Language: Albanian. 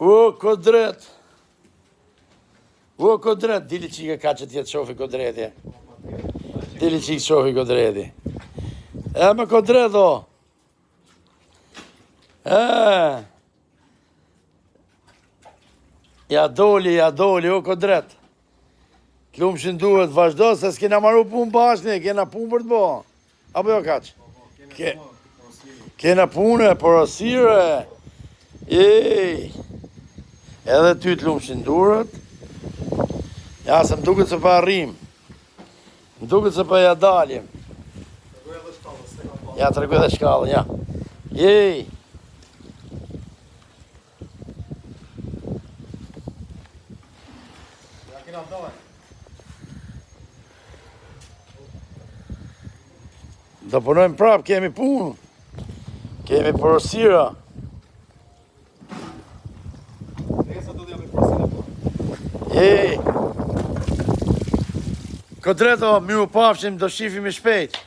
O, Kodret. O, Kodret, dili çikë ka që t'jetë shofi Kodreti. Dili çikë shofi Kodreti. E, me Kodret, o. E. Ja doli, ja doli, o Kodret. Të lumshin duhet, vazhdo, se s'kena maru punë bashkë, kena punë për të bo. Apo jo kaq? Ke, kena punë, porosire. Ej. Edhe ty të lumshin duret. Ja, se më duket se po arrim. Më duket se po ja dalim. Ja, tregoj edhe shkallën, ja. Ej. Ja kena dalë. Do punojmë prapë, kemi punë. Kemi porosira. Nesër do t'japim porosinë po. Ej. Kodreto, mirupafshim, do shifimi shpejt.